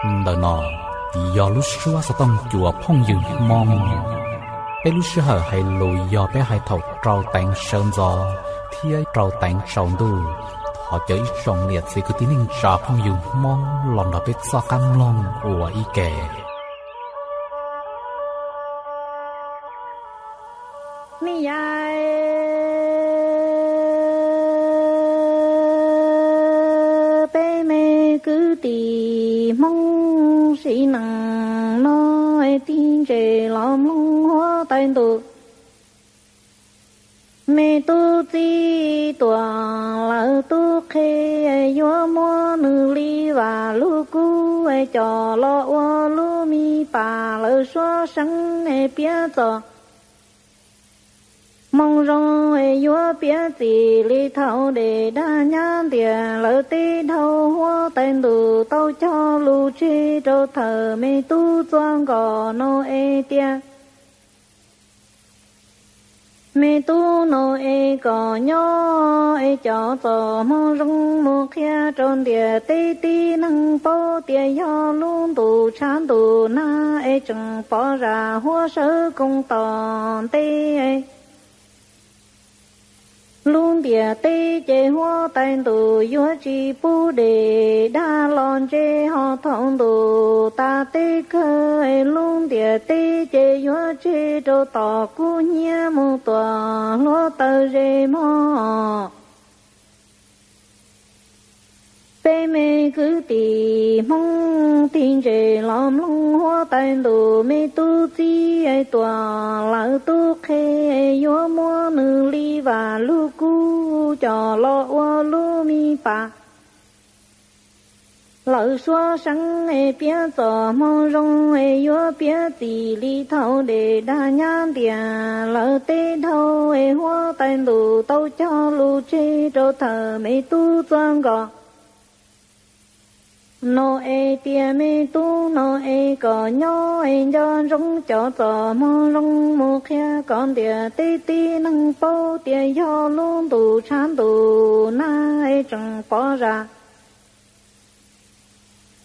Ntawm no yog lub suab xov tooj cua phooj ywg Hmoob. Peb lub sij hawm hais lus yog peb hais thaum rau teev sawv ntxov thiab rau teev tsaus ntuj. Thov caw ib tsoom niam txiv kwv tij neej tsa phooj ywg Hmoob los nrog peb txoj qab mloog ua ib ke. Ni yai, peb me kwv tij Hmoob sim neej no, tig ntses los mloog huab tais ntuj. Me tub txib tuaj lawm tub qhe, yuav muab nws li vas lub kub coj los ua lub me pas. Lawv suab seev piav txom moo zoo, yuav piav txim li thaum dej dag nyab ntias. Lawv teb dhau huab tais ntuj tau cog lus tseg rau thawm me tub txuas nkos Nau-es tias, me tub Nau-es, kom nyob es cov txoj moo zoo mus qhia rau ntiaj teb tib neeg paub tias yog lub ntuj tshav ntuj nag es tseem pom zam huab sawv koos tom ntej. Lub ntiaj teb ces huab tais ntuj yuav tsis pub dej dag los ntse, ho thaum ntuj tas teb kawg lub ntiaj teb ces yuav tseg rau tom kub hnyiab mus tuam hluav taws ze mog. Peb me kwv tij Hmoob, tig ntses los mloog huab tais ntuj. Me tub txib tuaj lawm tub qhe, yuav muab nws li vas lub kub coj los ua lub me pas. Lawv suab seev piav txoj moo zoo, yuav piav txim li thaum dej dag nyab ntias. Lawv teb dhau huab tais ntuj tau cog lus tseg rau thawm me tub txuas nkos Nau-es tias, me tub Nau-es, kom nyob es nco ntsoov cov txoj moo zoo mus qhia kom ntiaj teb tib neeg paub tias yog lub ntuj tshav ntuj nag es tseem pom zam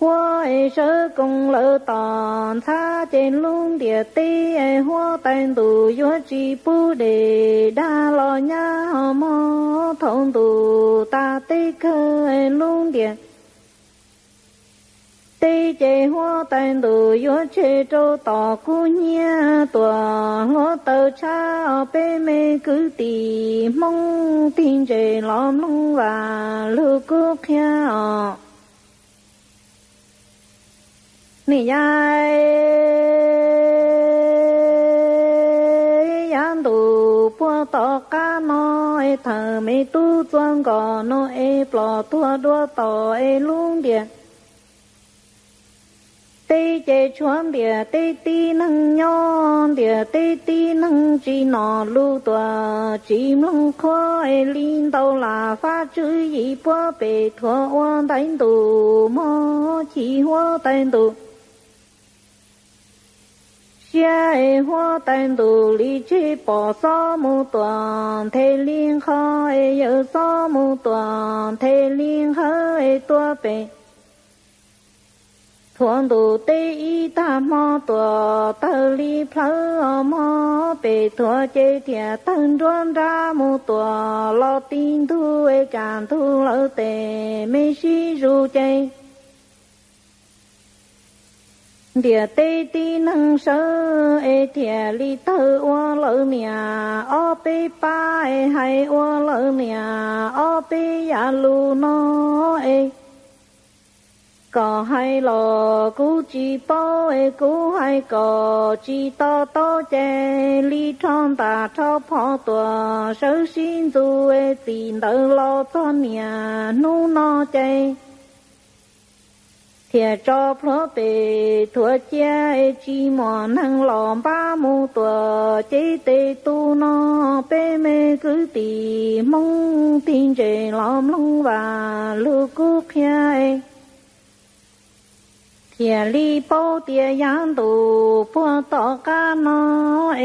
huab es sawv koos lawm tom ntxhab, ces lub ntiaj teb huab tais ntuj yuav tsis pub dej dag los nyab ho mog. Thaum ntuj tas teb kawg lub ntiaj teb ces huab tais ntuj yuav tseg rau tom kub hnyiab tuam hluav taws tshab. Peb me kwv tij Hmoob, tig ntses los mloog vas lug kub qhia os. Nim yai, yav ntuj puag tom qab no, es thawm me tub txuas nkos Nau-es ploj tuag dua tom es lub ntiaj teb ces tshuav ntiaj teb tib neeg nyob, ntiaj teb tib neeg tsis noj lus tuaj tsis mloog qhuab es li ntau lam fab tswv yim puab pem thuav ua ntaiv ntuj mog. Chim huab tais ntuj siab es huab tais ntuj li tseg pom xob mus tuam nthe li nqho es yawm xob mus tuam nthe li nqhawv es tuaj pem thuav ntuj teb ib tag hmo tuam tawg li plhawv os mog. Pem thuav ces thiaj tawg nruab nrab mus tuam los ti ntug es kam ntug lawv tes me sib zus ces ntiaj teb tib neeg sawv es thiaj li tawg ua lawv niam ob peb pab es hais ua lawv niam ob peb yav lus no es kom hais los kuv tsis paub es kuv hais kom tsis to taub ces li rho ntas rho phom tuam sawv sib ntxuj es txim ntawd los txog niaj hnub no ces thiaj tso plhuav pem thuav cia es tsis muaj neeg los npab mus tuam cev tes tus no. Peb me kwv tij Hmoob, tig ntses los mloog vas lug kub qhia es Thiaj li paub tias yav ntuj puag tom qab no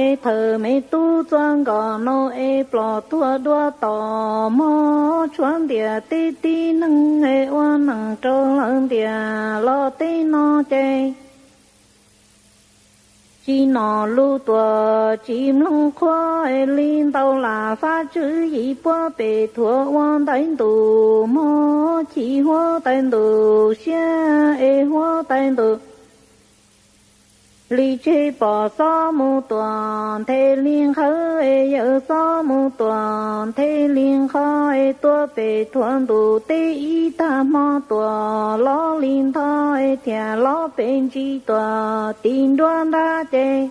es thawm me tub txuas nkos no es plom tuag dua tom mog, tshuav ntiam teb tib neeg es ua neej rau lawv ntiam los tej no ces tsis nom lus tuam tsis mloog qhuav es li ntau lam fab tswv yim puab pem thuav ua ntaiv ntus mog, chim huab tais ntus siab es huab tais ntus li tseg pom xob mus tuam nthe li nqhawv es yawm xob mus tuam nthe li nqho es tuaj pem thuav ntus teb ib tag hmo tuam lov li ntho es thiaj lov pem ntsis tuam tim nruab nrab ces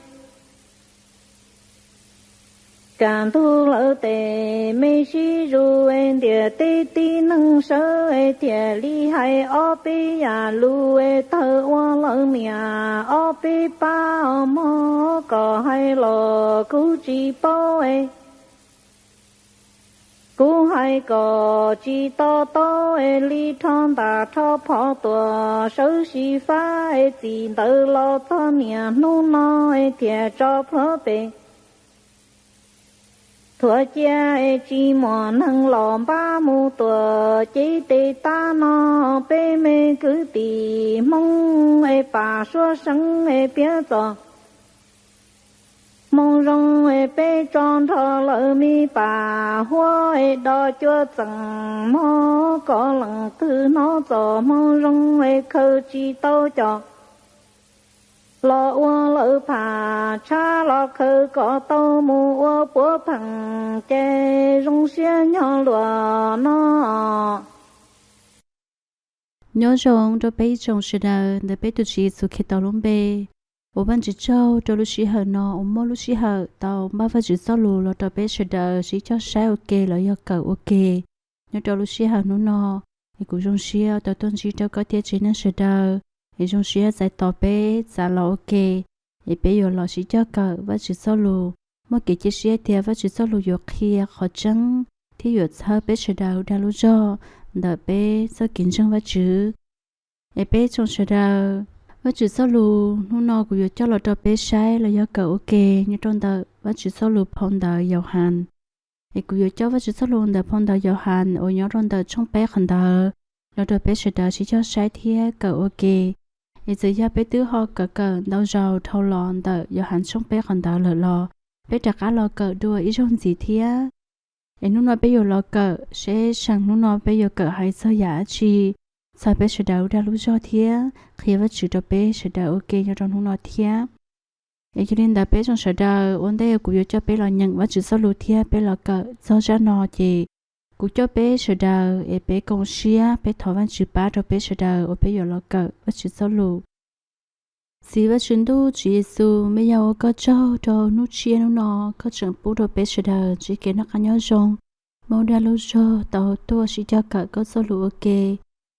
kam ntug lawv tes me sib zus es ntiam teb tib neeg sawv es thiaj li hais ob peb yam lus es tawg ua lawv niam ob peb pab os mog, kom hais los kuv tsis paub es kuv hais kom tsis to taub es li rho ntam rho phom tuam sawv xyw fab es txim ntawd los txog niaj hnub no es thiaj tso plhuav pem thuav cia es tsis muaj neeg los npab mus tuam cev tes tab no. Peb me kwv tij Hmoob es pam suab seev es piav txog hmoo zoo es peb tso nrho lawv me pam huab es do cua txeem mog, kom leej twg hnov txog hmoo zoo es khaws tsis tau cov los ua lawv pham tshab los khaws kom tau mus ua puav pheej ces zoo siab nyob luag no. Nyob zoo rau peb ib tsoom sawv daws ntawm peb tus Tswv Yexus Khetos lub npe. Ua Vajtswv tsaug rau lub sij hawm no uas muaj lub sij hawm tau npaj Vajtswv txoj lus los rau peb sawv daws sib coj saib ua ke los yog kawm ua ke nyob rau lub sij hawm hnub no. Es kuv zoo siab tau tuaj ntsib rau koj thiab tsev neeg sawv daws, es zoo siab txais tos peb txav los ua ke, es peb yuav los sib coj kawm Vajtswv txoj lus. Muaj kev cia siab tias Vajtswv txoj lus yuav qhia qhov tseeb thiab yuav txhawb peb sawv daws dag lub zog ntawm peb txoj kev ntseeg Vajtswv. Es peb tsoom sawv daws, Vajtswv txoj lus hnub no kuv yuav coj los rau peb saib los yog kawm ua ke nyob rau ntawm Vajtswv txoj lus phau ntawv Yauhas. Es kuv yuav coj Vajtswv txoj lus ntawm phau ntawv Yauhas uas nyob rau ntawm tshooj peb qhov ntawd los rau peb sawv daws sib coj saib thiab kawm ua ke. Es txawm yog peb twb ho kawm kawm ntau zaus dhau los ntawm Yauhas tshooj peb qhov ntawd lawm los peb rov qab los kawm dua ib zaug ntxiv thiab. Es hnub no peb yuav los kawm seb seem hnub no peb yuav kawm hais txog yam dab tsi txhawb peb sawv daws dag lub zog thiab qhia Vajtswv rau peb sawv daws ua ke nyob rau hnub no thiab. Es yog li ntawd peb tsoom sawv daws, ua ntej kuv yuav coj peb los nyeem Vajtswv txoj lus thiab peb los kawm txog zaj no ces kuv coj peb sawv daws es peb koom siab peb thov Vajtswv pab rau peb sawv daws uas peb yuav los kawm Vajtswv txoj lus. Txiv Vajtswv ntuj, Tswv Yexus, me yog ua koj tsaug rau hnub tshiab hnub no koj tseem pub rau peb sawv daws ntsib kev noj qab nyob zoo, muaj dag lub zog tau tuaj sib coj kawm koj txoj lus ua ke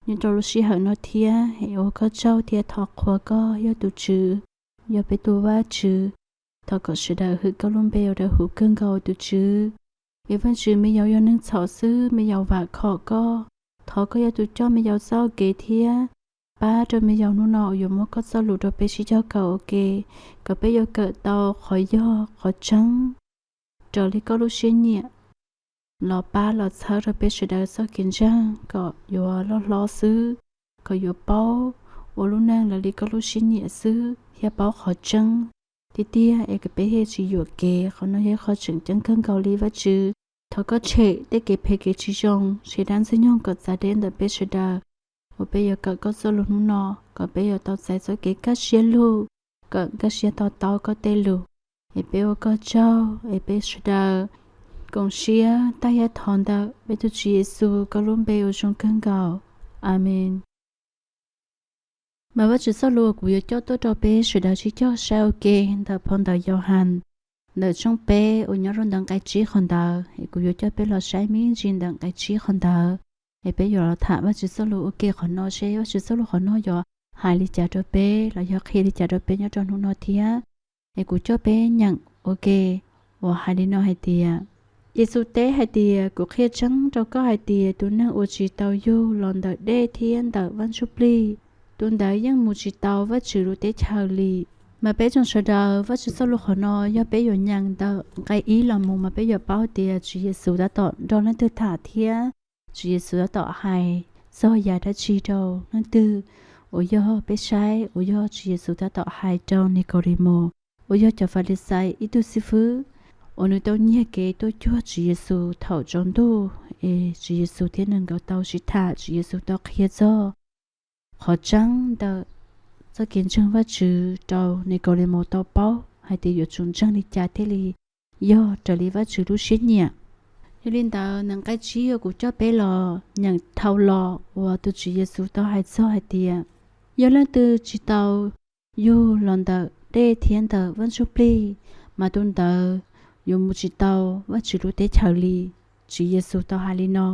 nyob rau lub sij hawm no thiab. Es ua koj tsaug thiab thov qhuas koj yog tus Tswv, yog peb tus Vajtswv. Thov kom sawv daws hwm koj lub npe ua dawb huv kawg nkaus tus Tswv. Es Vajtswv, me yog yog neeg txhaum xwb, me yog vam khom koj. Thov koj yog tus coj me yog txoj kev thiab pab rau me yog hnub no uas yuav muab koj txoj lus rau peb sib coj kawm ua ke, kom peb yuav kawm tau qhov yog qhov tseeb raws li koj lub siab nyiam los pab los txhawb rau peb sawv daws txoj kev ntseeg kom yuav loj hlob xwb, kom yuav paub ua lub neej raws li koj lub siab nyiam xwb thiab paub qhov tseeb tiag tiag es kom peb thiaj tsis yuam kev. Qhov no yog qhov tseem ceeb kawg nkaus li Vajtswv. Thov koj tshem tej kev phem kev tsis zoo, tshem dab ntxwg nyoog kom txav deb ntawm peb sawv daws uas peb yuav kawm koj txoj lus hnub no, kom peb yuav tau txais txoj kev kaj siab lug, kawm kaj siab to taub koj tej lus. Es peb ua koj tsaug, es peb sawv daws koom siab tag yam thov ntawm peb tus Tswv Yexus koj lub npe uas zoo kawg nkaus. Amees. Mas Vajtswv txoj lus uas kuv yuav coj tuaj rau peb sawv daws sib coj saib ua ke ntawm phau ntawv Yauhas ntawm tshooj peb uas nyob rau ntawm nqe tsib qhov ntawd, es kuv yuav coj peb los saib me ntsis ntawm nqe tsib qhov ntawd. Es peb yuav los tham Vajtswv txoj lus ua ke qhov no seb Vajtswv txoj lus qhov no yuav hais li cas rau peb los yog qhia li cas rau peb nyob rau hnub no thiab. Es kuv coj peb nyeem ua ke uas hais li no hais tias, Yexus teb hais tias, kuv qhia tseeb rau koj hais tias tus neeg uas tsis tau yug los ntawm dej thiab ntawm Vaj Ntsujplig tus ntawd yeej mus tsis tau Vajtswv lub teb chaws li. Mas peb tsoom sawv daws, Vajtswv txoj lus qhov no yog peb yuav nyeem ntawm nqe ib los mus mas peb yuav paub tias Tswv Yexus tab tom nrog leej twg tham thiab Tswv Yexus tab tom hais txog yam dab tsi rau leej twg. Uas yog peb saib uas yog Tswv Yexus tab tom hais rau Nikaudemaus uas yog cov Falixais ib tug xib fwb uas nws tau nyiag kev tuaj cuag Tswv Yexus thaum tsaus ntuj, es Tswv Yexus thiab nws nkawd tau sib tham, Tswv Yexus tau qhia txog qhov tseeb ntawm txoj kev ntseeg Vajtswv rau Nikaudemaus tau paub hais tias yuav tsum ntseeg li cas thiaj li yog raws li Vajtswv lub siab nyiam. Yog li ntawd, nqe tsib uas kuv coj peb los nyeem dhau los uas tus Tswv Yexus tau hais txog hais tias, yog leej twg tsis tau yug los ntawm dej thiab ntawm Vaj Ntsuj Plig, mas tus ntawd yuav mus tsis tau Vajtswv lub teb chaws li. Tswv Yexus tau hais li no.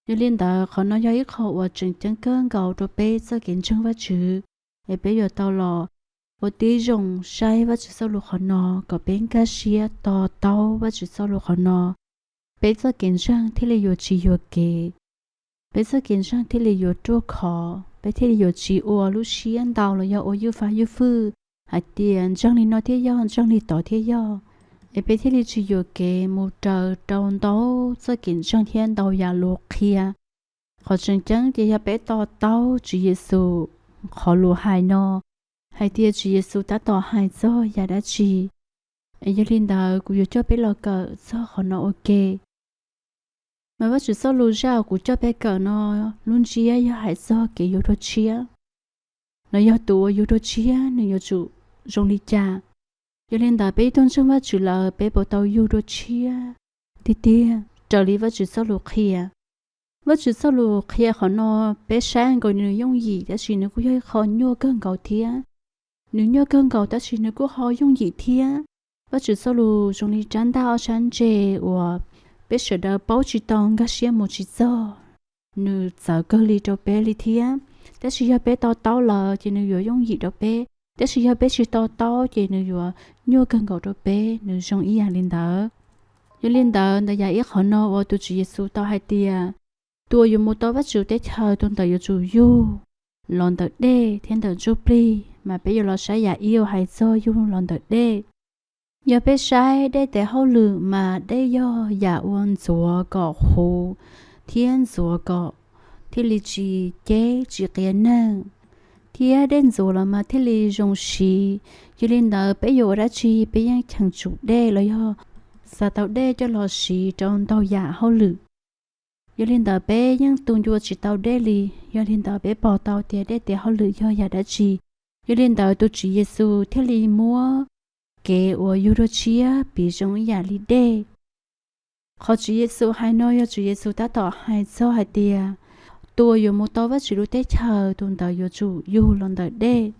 Yog li ntawd, qhov no yog ib qho uas tseem ceeb kawg nkaus rau peb txoj kev ntseeg Vajtswv, es peb yuav tau los ua tib zoo saib Vajtswv txoj lus qhov no kom peb nkag siab to taub Vajtswv txoj lus qhov no, peb txoj kev ntseeg thiaj li yuav tsis yuam kev, peb txoj kev ntseeg thiaj li yuav ruaj khov, peb thiaj li yuav tsis ua lub siab ntau los yog ua ywj fab ywj fwj hais tias ntseeg li no thiaj yog, ntseeg li tod thiaj yog, es peb thiaj li tsis yuam kev mus raws rau ntau txoj kev ntseeg thiab ntau yam lus qhia. Qhov tseem ceeb ces yog peb to taub Tswv Yexus qhov lus hais no, hais tias Tswv Yexus tab tom hais txog yam dab tsi. Es yog li ntawd, kuv yuav coj peb los kawm txog qhov no ua ke. Mas Vajtswv txoj lus zaj uas kuv coj peb kawm no, lub ntsiab yog hais txog kev yug dua tshiab, los yog tus uas yug dua tshiab nws yuav tsum zoo li cas. Yog li ntawd, peb ib tug ntseeg Vajtswv lawm, peb puas tau yug dua tshiab tiag tiag raws li Vajtswv txoj lus qhia? Vajtswv txoj lus qhia qhov no, peb saib nkaus nws yooj yim, tab sis nws kuj yog ib qho nyuaj kawg nkaus thiab. Nws nyuaj kawg nkaus tab sis nws kuj ho yooj yim thiab. Vajtswv txoj lus zoo li rab ntaj ob sab ntse uas peb sawv daws paub tsis tau nkag siab mus tsis txog. Nws txawv kawg li rau peb li thiab. Tab sis yog peb to taub lawm ces nws yuav yooj yim rau peb, tab sis yog peb tsis to taub ces nws yuav nyuaj kawg nkaus rau peb, nws zoo ib yam li ntawd. Yog li ntawd, ntawm yam ib qhov no uas tus Tswv Yexus tau hais tias, tus uas yuav mus tau Vajtswv teb chaws tus ntawd yuav tsum yug los ntawm dej thiab ntawm ntsuj plig, mas peb yuav los saib yam ib uas hais txog yug los ntawm dej. Yog peb saib dej tes hauj lwm mas dej yog yam uas ntxuav kom huv thiab ntxuav kom thiaj li tsis ceb tsis qias neeg, thiab dej ntxuav los mas thiaj li zoo siv. Yog li ntawd, peb yuav ua dab tsi peb yeej cheem tsum dej los yog xav tau dej coj los siv rau ntau yam hauj lwm. Yog li ntawd, peb yeej tu ncua tsis tau dej li. Yog li ntawd, peb pom tau tias dej tes hauj lwm yog yam dab tsi. Yog li ntawd, tus Tswv Yexus thiaj li muab kev uas yug dua tshiab piv zoo ib yam li dej. Qhov Tswv Yexus hais no yog Tswv Yexus tab tom hais txog hais tias, tus uas yuav mus tau Vajtswv lub teb chaws tus ntawd yuav tsum yug los ntawm dej.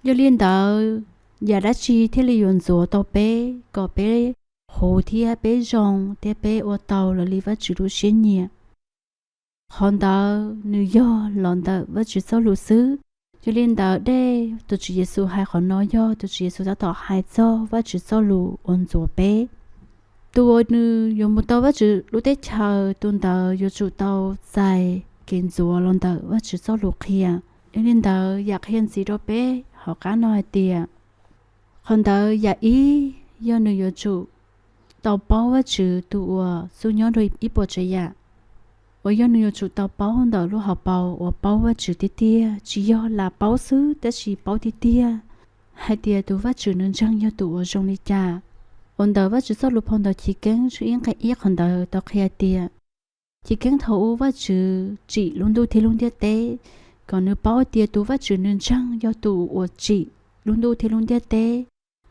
Yog li ntawd, yam dab tsi thiaj li yuav ntxuav tau peb kom peb huv thiab peb zoo thiab peb ua tau los li Vajtswv lub siab nyiam? Qhov ntawd nws yog los ntawm Vajtswv txoj lus xwb. Yog li ntawd, dej tus Tswv Yexus hais qhov no yog tus Tswv Yexus tab tom hais txog Vajtswv txoj lus uas ntxuav peb. Tus uas nws yuav mus tau Vajtswv lub teb chaws tus ntawd yuav tsum tau txais kev ntxuav los ntawm Vajtswv txoj lus qhia. Yog li ntawd, yam qhia ntxiv rau peb hauv qab no hais tias, qhov ntawd yam ib yog nws yuav tsum tau paub Vajtswv tus uas txub nyob rau ib puas tsav yam, uas yog nws yuav tsum tau paub ntawm lub hauv paus uas paub Vajtswv tiag tiag, tsis yog lam paub xwb tab sis paub tiag tiag hais tias tus Vajtswv nws ntseeg yog tus uas zoo li cas. Uas ntawm Vajtswv txoj lus phau ntawv Chiv Keeb tshooj ib nqe ib qhov ntawd tau qhia tias, Chiv Keeb thaum ub Vajtswv tsim lub ntuj thiab lub ntiaj teb, kom nws paub tias tus Vajtswv nws ntseeg yog tus uas tsim lub ntuj thiab lub ntiaj teb,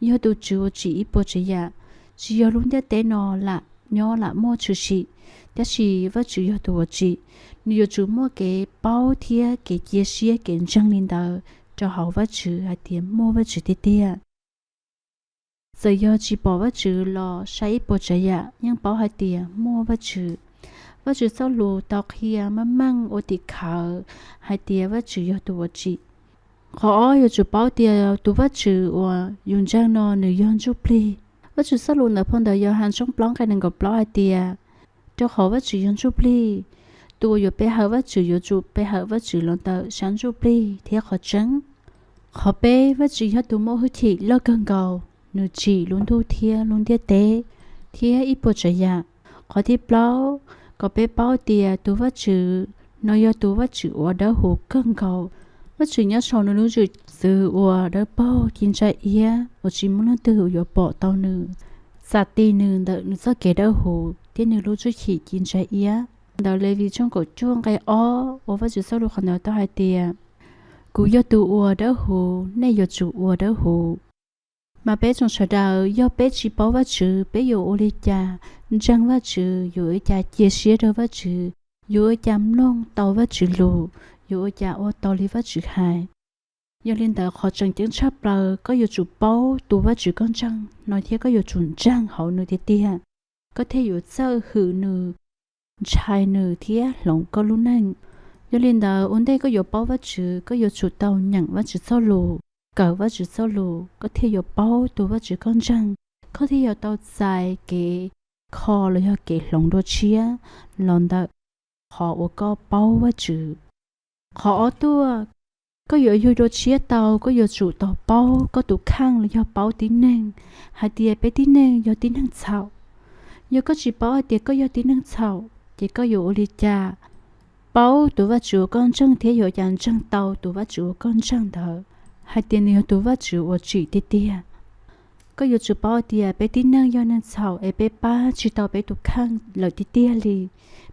yog tus Tswv uas tsim ib puas tsav yam. Tsis yog lub ntiaj teb no lam nyob lam muaj tshwm sim, tab sis Vajtswv yog tus uas tsim. Nws yuav tsum muaj kev paub thiab kev cia siab kev ntseeg li ntawd rau hauv Vajtswv hais tias muaj Vajtswv tiag tiag. Txawm yog tsis pom Vajtswv los saib ib puas tsav yam yeej paub hais tias muaj Vajtswv. Vajtswv txoj lus tau qhia meej meej ua tim khawv hais tias Vajtswv yog tus uas tsim. Qhov ob, yuav tsum paub tias tus Vajtswv uas yus ntseeg no nws yog ntsuj plig. Vajtswv txoj lus ntawm phau ntawv Yauhas tshooj plaub nqe nees nkaum plaub hais tias, rau qhov Vajtswv yog ntsuj plig, Tus uas yuav pe hawm Vajtswv yuav tsum pe hawm Vajtswv los ntawm sab ntsuj plig thiab qhov tseeb. Qhov peb, Vajtswv yog tus muaj hwj chim loj kawg nkaus, nws tsim lub ntuj thiab lub ntiaj teb thiab ib puas tsav yam. Qhov thib plaub, kom peb paub tias tus Vajtswv no yog tus Vajtswv uas dawb huv kawg nkaus. Vajtswv nyob saum nws lub zwm txwv uas dawb paug ci ntsa iab uas tsis muaj leej twg yuav pom tau nws, txam ti nws ntawm nws txoj kev dawb huv thiab nws lub hwj chim ci ntsa iab. Ntawm Levis tshooj kaum cuaj nqe ob uas Vajtswv txoj lus qhov ntawd tau hais tias, kuv yog tus uas dawb huv, nej yuav tsum ua dawb huv. Mas peb tsoom sawv daws yog peb tsis paub Vajtswv, peb yuav ua li cas ntseeg Vajtswv, yuav ua cas cia siab rau Vajtswv, yuav ua cas mloog tau Vajtswv lus, yuav ua cas ua tau li Vajtswv hais. Yog li ntawd qhov tseem ceeb tshaj plaws koj yuav tsum paub tus Vajtswv koj ntseeg no thiab koj yuav tsum ntseeg hauv nws tiag tiag, koj thiaj yuav txawj hwm nws, ntshai nws thiab hloov koj lub neej. Yog li ntawd ua ntej koj yuav paub Vajtswv, koj yuav tsum tau nyeem Vajtswv txoj lus, kawm Vajtswv txoj lus, koj thiaj yuav paub tus Vajtswv koj ntseeg, koj thiaj yuav tau txais kev kho los yog kev hloov dua tshiab los ntawm qhov uas koj paub Vajtswv. Qhov ob tuaj, koj yuav yug dua tshiab tau, koj yuav tsum tau paub koj tus kheej los yog paub tib neeg hais tias peb tib neeg yog tib neeg txhaum. Yog koj tsis paub hais tias koj yog tib neeg txhaum, ces koj yuav ua li cas paub tus Vajtswv uas koj ntseeg thiab yuav ua cas ntseeg tau tus Vajtswv uas koj ntseeg ntawd hais tias nws yog tus Vajtswv uas tsim tiag tiag. Koj yuav tsum paub tias peb tib neeg yog neeg txhaum es peb pab tsis tau peb tus kheej lawm tiag tiag li.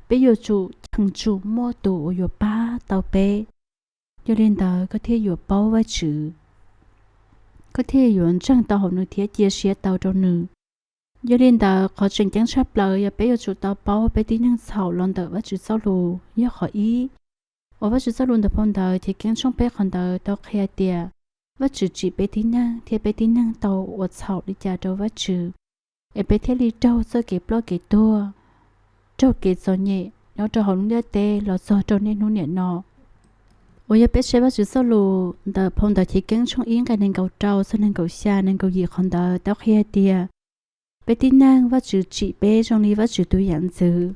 Peb yuav tsum cheem tsum muaj tus uas yuav pab tau peb. Yog li ntawd koj thiaj yuav paub Vajtswv, koj thiaj yuav ntseeg tau hauv nws thiab cia siab tau rau nws. Yog li ntawd qhov tseem ceeb tshaj plaws yog peb yuav tsum tau paub peb tib neeg txhaum los ntawm Vajtswv txoj lus yog qhov ib. Uas Vajtswv txoj lus ntawm phau ntawv Chivkeeb tshooj peb qhov ntawd tau qhia tias Vajtswv tsim peb tib neeg thiab peb tib neeg tau ua txhaum li cas rau Vajtswv, es peb thiaj li raug txoj kev ploj kev tuag, raug kev txom nyem nyob rau hauv lub ntiaj teb los txog rau niaj hnub niam no. Uas yog peb saib Vajtswv txoj lus ntawm phau ntawv Chivkeeb tshooj ib nqe nees nkaum rau txog nees nkaum xya nees nkaum yim qhov ntawd tau qhia tias peb tib neeg Vajtswv tsim peb zoo li Vajtswv tus yam ntxwv,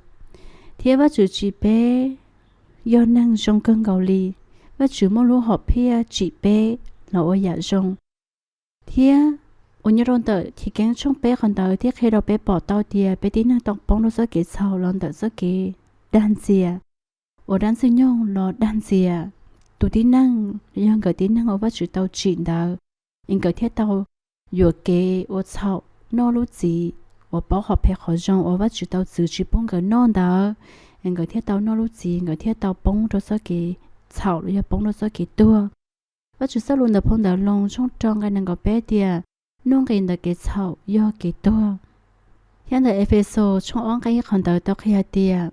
thiab Vajtswv tsim peb yog neeg zoo kawg nkaus li. Vajtswv muaj lub hom phiaj tsim peb los ua yam zoo. Thiab uas nyob rau ntawm Chivkeeb tshooj peb qhov ntawd thiaj qhia rau peb pom tau tias peb tib neeg tau poob rau txoj kev txhaum los ntawm txoj kev dag ntxias, uas dab Ntxwg Nyoog los dag ntxias tus tib neeg, yog nkawd tib neeg uas Vajtswv tau tsim ntawd, es nkawd thiaj tau yuam kev ua txhaum noj lub txiv uas paub qhov phem qhov zoo uas Vajtswv tau txwv tsis pub nkawd noj ntawd, es nkawd thiaj tau noj lub txiv, nkawd thiaj tau poob rau txoj kev txhaum los yog poob rau txoj kev tuag. Vajtswv txoj lus ntawm phau ntawv Loos tshooj rau nqe nees nkaum peb tias, nuj nqis ntawm kev txhaum yog kev tuag. Thiab ntawm Efexus tshooj ob nqe ib qhov ntawd tau qhia hais tias,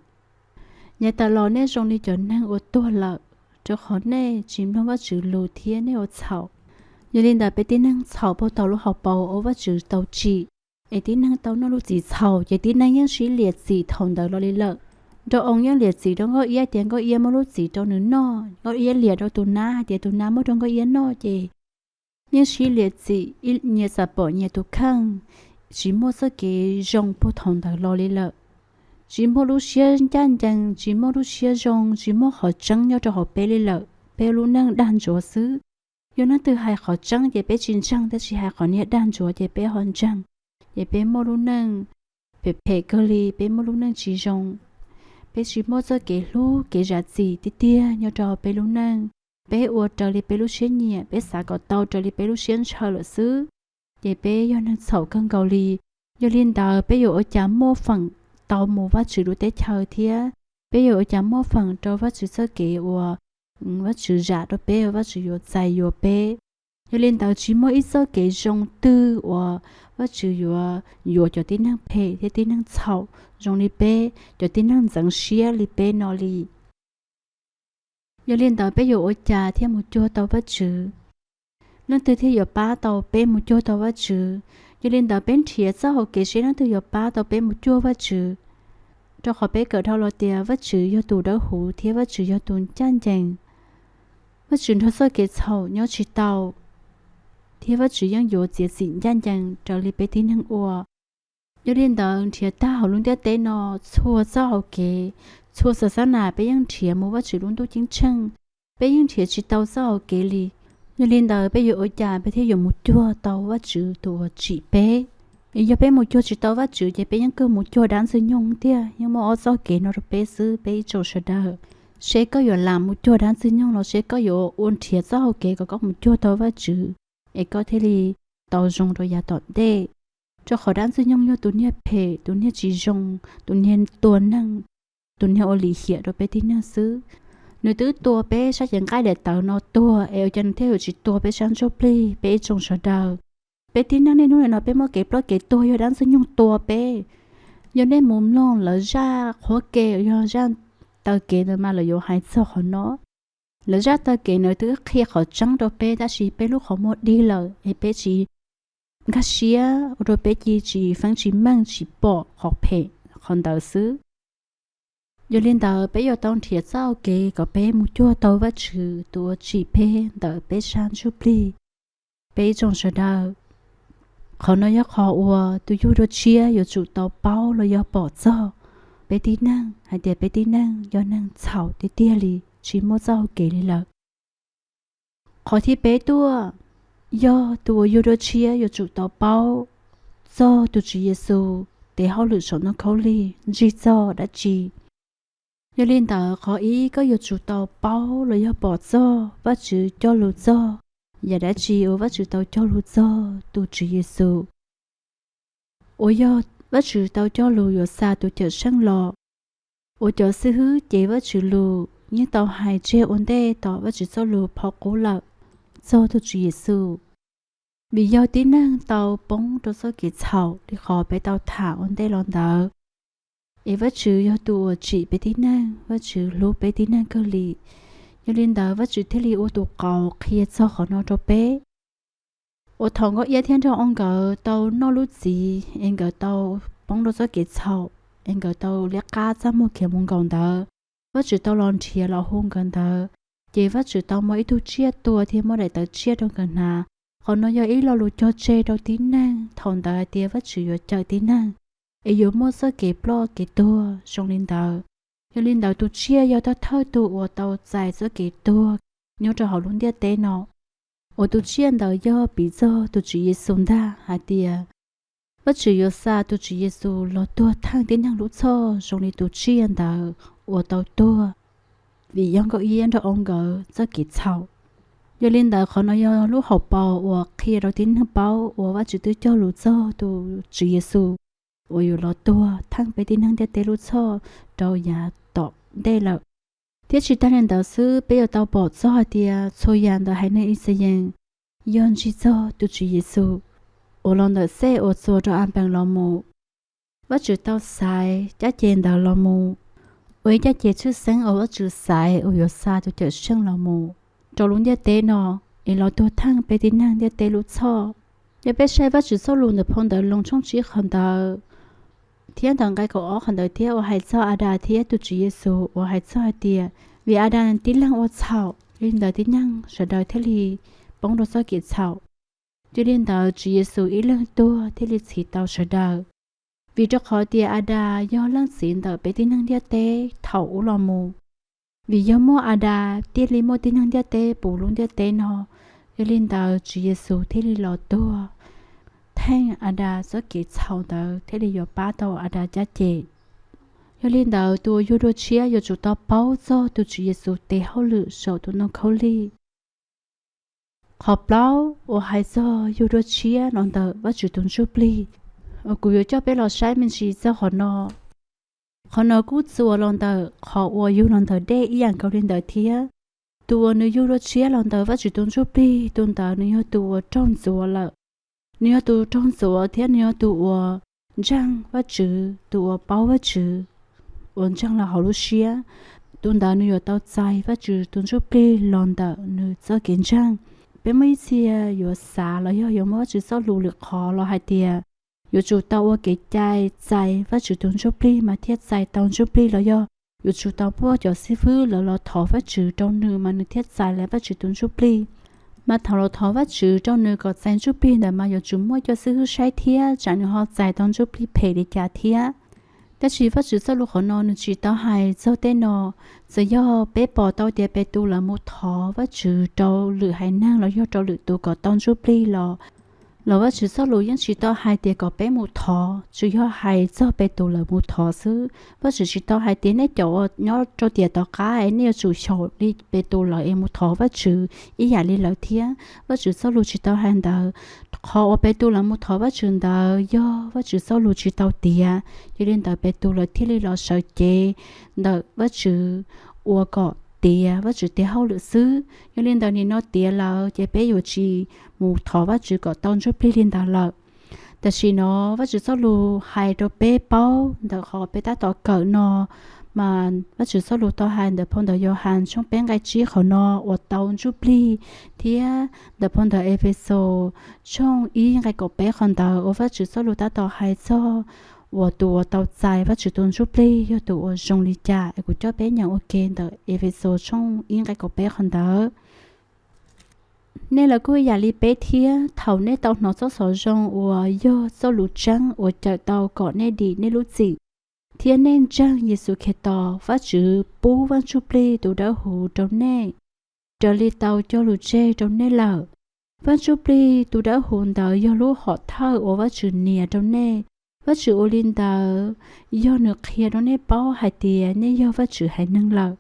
nyav tas los nej zoo li cov neeg uas tuag lawm, rau qhov nej tsis mloog Vajtswv lus thiab nej ua txhaum. Yog li ntawd peb tib neeg txhaum puag thaum lub hauv paus uas Vajtswv tau tsim, es tib neeg tau noj lub txiv txhaum ces tib neeg yeej sib liam txim thaum ntawd los li lawm. Nraug oo yeej liam txim rau nkauj iab tias nkauj iab muab lub txiv rau nws noj, nkauj iab liam rau tus nab hais tias tus nab muab rau nkauj iab noj ces yeej sib liam txim, nyias xam pom nyias tus kheej, tsis muaj txoj kev zoo puag thaum ntawd los li lawm. Tsis muaj lub siab ncaj ncees, tsis muaj lub siab zoo, tsis muaj qhov tseeb nyob rau hauv peb li lawm, peb lub neej dag ntsuav xwb. Yog leej twg hais qhov tseeb ces peb tsis ntseeg, tab sis hais qhov niag dag ntsuav ces peb ho ntseeg. Ces peb muaj lub neej phem phem kawg li, peb muaj lub neej tsis zoo. Peb tsis muaj txoj kev hlub kev zam txim tiag tiag nyob rau peb lub neej. Peb ua raws li peb lub siab nyiam, peb xav kom tau raws li peb lub siab ntshaw lawm xwb. Ces peb yog neeg txhaum kawg nkaus li. Yog li ntawd peb yuav ua cas muaj feem tau mus Vajtswv lub teb chaws thiab peb yuav ua cas muaj feem rau Vajtswv txoj kev uas Vajtswv zam rau peb, uas Vajtswv yuav txais yuav peb. Yog li ntawd tsis muaj ib txoj kev zoo twg uas Vajtswv yuav yuav cov tib neeg phem thiab tib neeg txhaum zoo li peb, cov tib neeg ntxeev siab li peb no li. Yog li ntawd peb yuav ua cas thiaj mus cuag tau Vajtswv? Leej twg thiaj yuav pab tau peb mus cuag tau Vajtswv? Yog li ntawd peb nrhiav txoj hauv kev seb leej twg yuav pab tau peb mus cuag Vajtswv. Rau qhov peb kawm dhau los tias Vajtswv yog tus dawb huv thiab Vajtswv yog tus ncaj ncees. Vajtswv nrog txoj kev txhaum nyob tsis tau, thiab Vajtswv yeej yuav txiav txim ncaj ncees raws li peb tib neeg ua. Yog li ntawd nrhiav tag hauv lub ntiaj teb no txhua txoj hauv kev, Txhua xas xab nas peb yeej nrhiav mus Vajtswv lub ntuj ceeb tsheej, peb yeej nrhiav tsis tau txoj hau kev li. Yog li ntawd peb yuav ua cas peb thiaj yuav mus cuag tau Vajtswv tus uas tsim peb? Es yog peb mus cuag tsis tau Vajtswv ces peb yeej kawg mus cuag dab ntxwg nyoog tiag. Yeej muaj ob txoj kev no rau peb xwb peb ib tsoom sawv daws. Seb koj yuav lam mus cuag dab ntxwg nyoog los seb koj yuav ua nrhiav txoj hau kev kom koj mus cuag tau Vajtswv, es koj thiaj li tau zoo rau yav tom ntej. Rau qhov dab ntxwg nyoog yog tus niag phem, tus niag tsis zoo, tus niag tua neeg, tus niag ua lim hiam rau peb tib neeg xwb. Nws twb tua peb sab cev nqaij daim tawv no tuag es ua cas nws thiaj yuav tsis tua peb sab ntsuj plig, peb ib tsoom sawv daws? Peb tib neeg niaj hnub nim no peb muaj kev ploj kev tuag yog dab ntxwg nyoog tua peb. Yog nej mus mloog lawv zaj qhuab kev, yog zaj taw kev ntawd mas lawv yuav hais txog qhov no. Lawv zaj taw kev ntawd twb qhia qhov tseeb rau peb tab sis peb lub qhov muag dig lawm es peb tsis nkag siab ua rau peb cia tsis feeb tsis meej tsis pom qhov phem qhov ntawd xwb. Yog li ntawd peb yuav tau nrhiav txoj hau kev kom peb mus cuag tau Vajtswv tus uas tsim peb ntawm peb sab ntsuj plig, peb ib tsoom sawv daws. Qhov no yog qhov uas tus yug dua tshiab yuav tsum tau paub los yog pom txog peb tib neeg hais tias peb tib neeg yog neeg txhaum tiag tiag li, tsis muaj txoj hau kev li lawm. Qhov thib peb tuaj, yog tus uas yug dua tshiab yuav tsum tau paub txog tus Tswv Yexus tes hauj lwm saum ntoo khaub lig ntsig txog dab tsi. Yog li ntawd qhov ib, koj yuav tsum tau paub los yog pom txog Vajtswv cog lus txog yam dab tsi uas Vajtswv tau cog lus txog tus Tswv Yexus. Uas yog Vajtswv tau cog lus yuav xa tus Cawmseej los, uas cov xib hwb cev Vajtswv lus yeej tau hais tseg ua ntej tom Vajtswv txoj lus phau qub lawm txog tus Tswv Yexus. Vim yog tib neeg tau poob rau txoj kev txhaum li qhov peb tau tham ua ntej los ntawd, es Vajtswv yog tus uas tsim peb tib neeg, Vajtswv hlub peb tib neeg kawg li. Yog li ntawd Vajtswv thiaj li ua tus qauv qhia txog qhov no rau peb. Uas thaum Nkauj Iab thiab nraug oo nkawd tau noj lub txiv es nkawd tau poob rau txoj kev txhaum, es nkawd tau liab qab txaj muag khiav mus nkaum ntawd, Vajtswv tau los nrhiav los hu nkawd ntawd, ces Vajtswv tau muab ib tug tsiaj tua thiab muab daim tawv tsiaj rau nkawd hnav. Qhov no yog ib lo lus cog tseg rau tib neeg thaum ntawd hais tias Vajtswv yuav cawm tib neeg, es yuav muaj txoj kev ploj kev tuag zoo li ntawd. Yog li ntawd tus tsiaj yog thawj thawj tug uas tau txais txoj kev tuag nyob rau hauv lub ntiaj teb no. Uas tus tsiaj ntawd yog piv txog tus Tswv Yexus ntag hais tias Vajtswv yuav xa tus Tswv Yexus los tuag theej tib neeg lub txhoj zoo li tus tsiaj ntawd uas tau tuag vim yog Nkauj Iab nraug oo nkawd txoj kev txhaum. Yog li ntawd qhov no yog lub hauv paus uas qhia rau tib neeg paub uas Vajtswv twb cog lus txog tus Tswv Yexus uas yuav los tuag theej peb tib neeg ntiaj teb lub txhoj rau yav tom ntej lawm. Thiab tsis tag li ntawd xwb, peb yuav tau pom txog hais tias txhua yam ntawm haiv neeg Ixayees yog ntsig txog tus Tswv Yexus uas los ntawm Xej uas txuas rau Anpees los mus. Vajtswv tau xaiv caj ces ntawd los mus, ua ib caj ces tshwj xeeb uas Vajtswv xaiv uas yuav xa tus Cawmseej los mus rau lub ntiaj teb no, es los tuag theej peb tib neeg ntiaj teb lub txhoj. Yog peb saib Vajtswv txoj lus ntawm phau ntawv Loos tshooj tsib qhov ntawd thiab ntawm nqe kaum ob qhov ntawd thiab uas hais txog Adas thiab tus Tswv Yexus uas hais txog hais tias vim Adas tib leeg ua txhaum, yog li ntawd tib neeg sawv daws thiaj li poob rau txoj kev txhaum. Yog li ntawd Tswv Yexus ib leeg tuag thiaj li txhiv tau sawv daws. Vim rau qhov tias Adas yog leej txiv ntawm peb tib neeg ntiaj teb thaum ub los mus. Vim yog muaj Adas thiaj li muaj tib neeg ntiaj teb puv lub ntiaj teb no. Yog li ntawd Tswv Yexus thiaj li los tuag theej Adas txoj kev txhaum ntawd thiaj li yuav pab tau Adas caj ces. Yog li ntawd tus uas yug dua tshiab yuav tsum tau paub txog tus Tswv Yexus tes hauj lwm saum tus ntoo khaub lig. Qhov plaub uas hais txog yug dua tshiab los ntawm Vajtswv tus ntsuj plig, uas kuv yuav coj peb los saib me ntsis txog qhov no. Qhov no kuj txuas los ntawm qhov uas yug los ntawm dej ib yam nkaus li ntawd thiab. Tus uas nws yug dua tshiab los ntawm Vajtswv tus ntsuj plig, tus ntawd nws yog tus uas raug ntxuav lawm. Nws yog tus raug ntxuav thiab nws yog tus uas ntseeg Vajtswv, tus uas paub Vajtswv, uas ntseeg los hauv lub siab. Tus ntawd nws yuav tau txais Vajtswv tus ntsuj plig los ntawm nws txoj kev ntseeg. Peb muaj ib txhia yuav xav los yog yuav muab Vajtswv txoj lus lwm qhov los hais tias yuav tsum tau ua kev cai txais Vajtswv tus ntsuj plig mas thiaj txais tau ntsuj plig los yog yuav tsum tau muaj cov xib fwb lawv los thov Vajtswv rau nws mas nws thiaj txais lawv Vajtswv tus ntsuj plig. Mas thaum los thov Vajtswv rau nws kom txais ntsuj plig ntawd mas yuav tsum muaj cov xib fwb saib thiab tsam nws ho txais tau ntsuj plig phem li cas thiab. Tab sis Vajtswv txoj lus qhov no nws tsis tau hais txog tej no. Txawm yog peb pom tau tias Petus lawv mus thov Vajtswv rau lwm haiv neeg los yog rau lwm tus kom tau ntsuj plig los, los Vajtswv txoj lus yeej tsis tau hais tias kom peb mus thov, tsuas yog hais txog Petus lawv mus thov xwb. Vajtswv tsis tau hais tias nej cov uas nyob rau tiam tom qab es nej yuav tsum xyaum li Petus lawv es mus thov Vajtswv ib yam li lawv thiab. Vajtswv txoj lus tsis tau hais ntawd. Qhov uas Petus lawv mus thov Vajtswv ntawd yog Vajtswv txoj lus tsis tau tiav, yog li ntawd Petus lawv thiaj li los sawv cev ntawm Vajtswv ua kom tiav Vajtswv tes hauj lwm xwb. Yog li ntawd nim no tiav lawm ces peb yuav tsis mus thov Vajtswv kom tau ntsuj plig li ntawd lawm. Tam sim no Vajtswv txoj lus hais rau peb paub ntawm qhov peb tab tom kawm no, mas Vajtswv txoj lus tau hais ntawm phau ntawv Yauhas tshooj peb nqe tsib qhov no uas tau ntsuj plig, thiab ntawm phau ntawv Efexus tshooj ib nqe kaum peb qhov ntawd uas Vajtswv txoj lus tab tom hais txog uas tus uas tau txais Vajtswv tus ntsuj plig yog tus uas zoo li cas. Es kuv coj peb nyeem ua ke ntawm Efexus tshooj ib nqe kaum peb qhov ntawd. Nej los kuj ib yam li peb thiab, thaum nej tau hnov txoj xov zoo uas yog txoj lus tseeb uas cawm tau kom nej dim nej lub txim, thiab nej ntseeg Yexus Khetos, Vajtswv pub Vaj Ntsuj Plig tus Dawb Huv rau nej, raws li tau cog lus tseg rau nej lawm. Vaj Ntsuj Plig tus Dawb Huv ntawd yog lub hom thawj uas Vajtswv nias rau nej. Vajtswv ua li ntawd yog nws qhia rau nej paub hais tias nej yog Vajtswv haiv neeg lawm.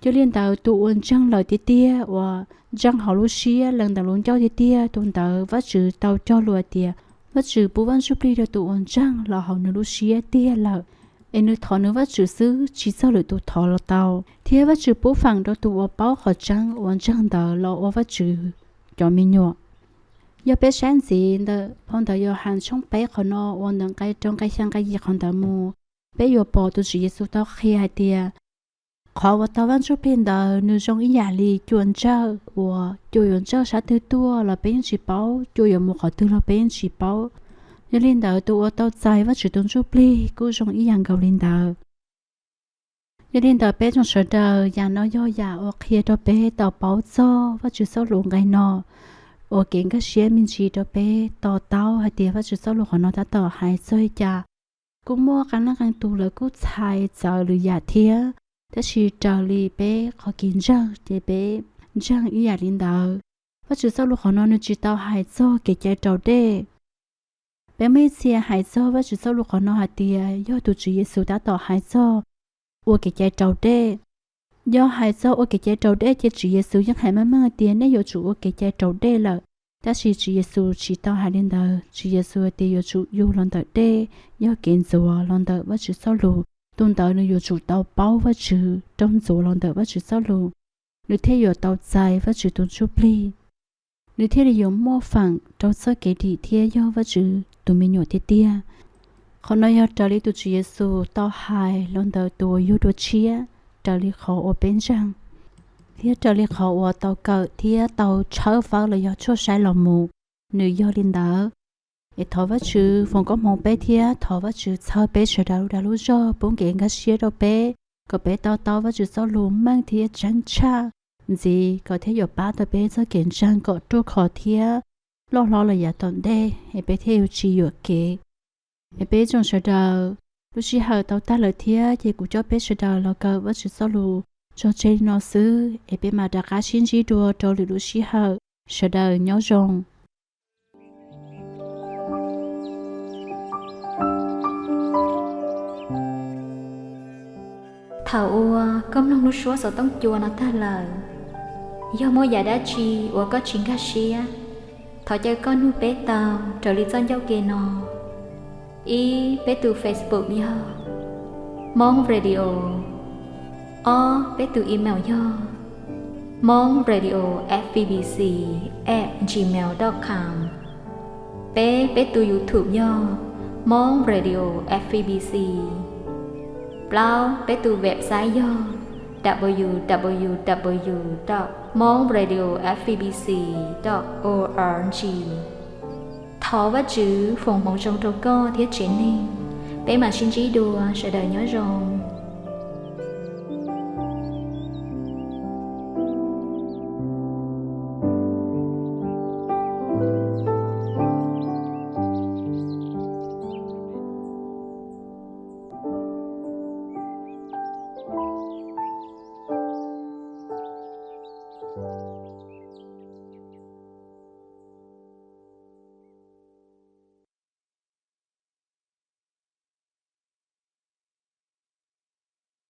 Yog li ntawd tus uas ntseeg lawm tiag tiag, uas ntseeg hauv lub siab lees ntawm lub ncauj tiag tiag, tus ntawd Vajtswv tau cog lus hais tias Vajtswv pub Vaj Ntsuj Plig rau tus uas ntseeg los hauv nws lub siab tiag lawm. Es nws thov nws Vajtswv xwb, tsis txog lwm tus thov los tau. Thiab Vajtswv pub feem rau tus uas paub qhov tseeb uas ntseeg ntawd los ua Vajtswv cov me nyuam. Yog peb saib ntxiv ntawm phau ntawv Yauhas tshooj peb qhov no uas ntawm nqe rau nqe xya nqe yim qhov ntawd mus, peb yuav pom tus Tswv Yexus tau qhia hais tias qhov uas tau Vaj Ntsuj Plig ntawd nws zoo ib yam li cua ntsawj, uas cua yuav ntsawj sab twg tuaj los peb yeej tsis paub, cua yuav mus qhov twg los peb yeej tsis paub. Yog li ntawd tus uas tau txais Vajtswv tus Ntsuj Plig kuj zoo ib yam nkaus li ntawd. Yog li ntawd peb tsoom sawv daws, yam no yog yam uas qhia rau peb tau paub txog Vajtswv txoj lus nqe no, ua kev nkag siab me ntsis rau peb to taub hais tias Vajtswv txoj lus qhov no tab tom hais txog li cas. Kuj muaj qee leej qee tus lawv kuj txhais txawv lwm yam thiab, tab sis raws li peb qhov kev ntseeg ces peb ntseeg ib yam li ntawd. Vajtswv txoj lus qhov no nws tsis tau hais txog kev cai raus dej. Peb muaj ib txhia hais txog Vajtswv txoj lus qhov no hais tias yog tus Tswv Yexus tab tom hais txog ua kev cai raus dej. Yog hais txog ua kev cai raus dej ces Tswv Yexus yeej hais meej meej tias nej yuav tsum ua kev cai raus dej lawm. Tab sis Tswv Yexus tsis tau hais li ntawd. Tswv Yexus tias yuav tsum yug los ntawm dej, yog kev ntxuav los ntawm Vajtswv txoj lus. Tus ntawd nws yuav tsum tau paub Vajtswv, raug ntxuav los ntawm Vajtswv txoj lus, nws thiaj yuav tau txais Vajtswv tus Ntsuj Plig, nws thiaj li yuav muaj feem rau txoj kev dim thiab yog Vajtswv tus me nyuam tiag tiag. Qhov no yog raws li tus Tswv Yexus tau hais los ntawm tus uas yug dua tshiab, raws li qhov uas peb ntseeg, thiab raws li qhov uas tau kawm thiab tau tshawb fawb los yog tshuaj saib los mus, nws yog li ntawd. Es thov Vajtswv foom koob hmoov peb thiab thov Vajtswv txhawb peb sawv daws lub dag lub zog, pub kev nkag siab rau peb, kom peb to taub Vajtswv txoj lus meej thiab tseeb tshaj ntxiv, kom thiaj yuav pab tau peb txoj kev ntseeg kom ruaj khov thiab loj hlob los yav tom ntej, es peb thiaj yuav tsis yuam kev. Es peb tsoom sawv daws, lub sij hawm tau tag lawm thiab, ces kuv coj peb sawv daws los kawm Vajtswv txoj lus tso tseg li no xwb, es peb mam rov qab sib ntsib dua rau lwm lub sij hawm. Sawv daws nyob zoo. Thaum uas koj mloog lub suab xov tooj cua no tag lawm, yog muaj yam dab tsi uas koj tsis nkag siab, thov caw koj nug peb tau raws li txoj ncauj ke no. Ib, peb tus Facebook yog Hmong Radio. Ob, peb tus email yog Hmong Radio F E B C at gmail dot com. Peb, peb tus YouTube yog Hmong Radio F E B C. Plaub, peb tus website yog w w w dot hmong radio f e b c dot o r g. Thov Vajtswv foom hmoov zoo rau koj thiab tsev neeg. Peb mam sib ntsib dua, sawv daws nyob zoo.